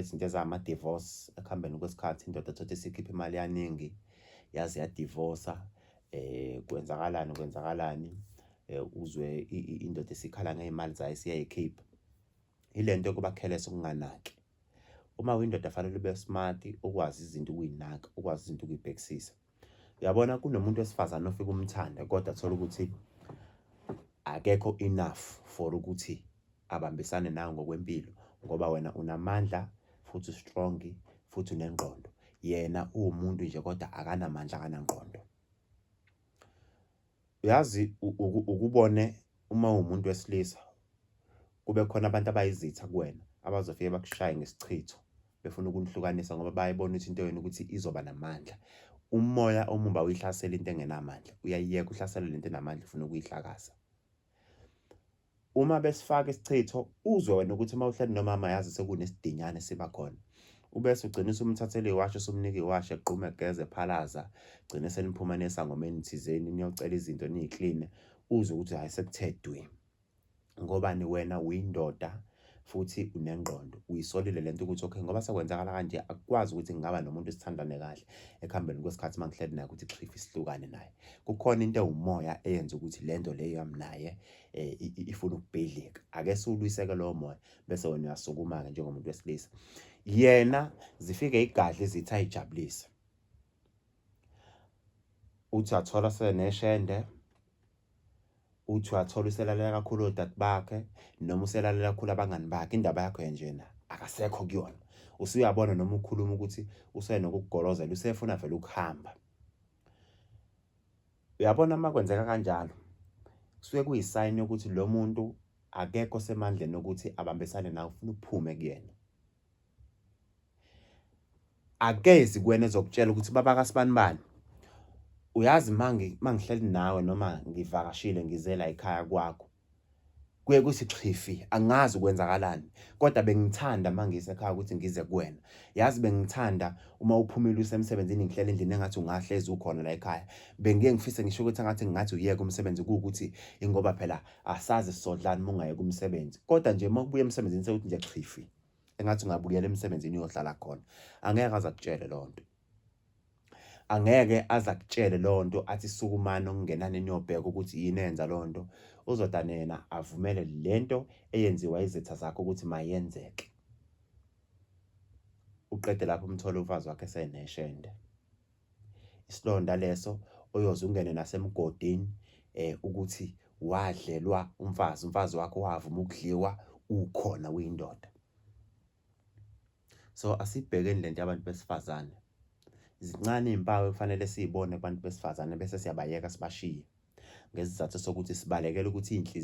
Izinto ezama-divorce ekuhambeni kwesikhathi, indoda thothi isikhipha imali yaningi yaze yadivosa. Kwenzakalani, kwenzakalani? Uzwe indoda isikhala ngey'mali zayo, isiyayikhipha. Ile nto yokuba careless, ukunganaki. Uma uyindoda fanele ube smart, ukwazi izinto ukuyinaka, ukwazi izinto ukuyibhekisisa. Uyabona, kunomuntu wesifazane ofika umthande kodwa thola ukuthi akekho enough for ukuthi abambisane nawe ngokwempilo, ngoba wena unamandla futhi strong futhi unengqondo. Yena uwumuntu nje kodwa akanamandla, akanangqondo. Uyazi, ukubone uma uwumuntu wesilisa kube khona abantu abayizitha kuwena abazofike bakushaye ngesichitho, befuna ukunihlukanisa, ngoba bayayibona ukuthi into yenu ukuthi izoba namandla. Umoya omumbi awuyihlasela into engenamandla, uyayiyeka uhlasela lento enamandla ufuna ukuyihlakaza. Uma besifaka isichitho, uzwe wena ukuthi uma uhleli nomama, yazi sekunesidinyana esiba khona, ubese ugcina usumthathela iwashi, usumnika iwashi, egqume, egeze, phalaza, gcine seniphuma nesangomeni thizeni niyocela izinto niyikline, uzwe ukuthi hhayi, sekuthe dwi. Ngobani? Wena uyindoda futhi unengqondo, uyisolile lento ukuthi okay, ngoba sekwenzakala kanje, akukwazi ukuthi ngingaba nomuntu sithandane kahle, ekuhambeni kwesikhathi uma ngihleli naye ukuthi xhifi, sihlukane naye. Kukhona into ewumoya eyenza ukuthi lento leyo yami naye ifuna ukubhidlika. Ake siwulwiseke lowo moya, bese wena uyasukuma-ke njengomuntu wesilisa. Yena zifike igadla izithi ayijabulise, uthi athola seneshende, uthi uyathola uselalela kakhulu odade bakhe noma uselalela kakhulu abangani bakhe. Indaba yakho yenjena akasekho kuyona. Usuyabona noma ukhuluma ukuthi usenokukugolozela, usefuna vele ukuhamba. Uyabona, uma kwenzeka kanjalo kusuke kuyisayini yokuthi lo muntu akekho semandleni ukuthi abambisane nawe, ufuna uphume kuyena. Akezi kuwena ezokutshela ukuthi, "Baba kaSibanibani, uyazi mangihleli nawe noma ngivakashile, ngize la ekhaya kwakho, kuye kuthi xhifi, angazi kwenzakalani, kodwa bengithanda mangisekhaya ukuthi ngize kuwena. Yazi bengithanda uma uphumile usemsebenzini, ngihlele endlini, engathi ungahlezi ukhona la ekhaya. Bengiye ngifise ngisho ukuthi engathi ngingathi uyeke umsebenzi, kuwukuthi ingoba phela asazi sisodlani uma ungayeka umsebenzi. Kodwa nje uma ubuya emsebenzini sekuthi nje xhifi, engathi ungabuyela emsebenzini uyohlala khona." Angeke aze akutshele leyo nto, angeke aze akutshele leyo nto, athi sukumani okungenani niyobheka ukuthi yini eyenza leyo nto. Uzodane yena avumele lento eyenziwa izitha zakho ukuthi mayenzeke. Uqede lapho umthole umfazi wakhe eseneshende, isilonda leso oyoze ungene nasemgodini ukuthi wadlelwa umfazi, umfazi wakho wavuma ukudliwa ukhona uyindoda. So asibhekeni lento yabantu besifazane. Zincane iy'mpawu ekufanele siy'bone kubantu besifazane bese siyabayeka, sibashiye, ngesizathu sokuthi sibalekela ukuthi iy'nhliziyo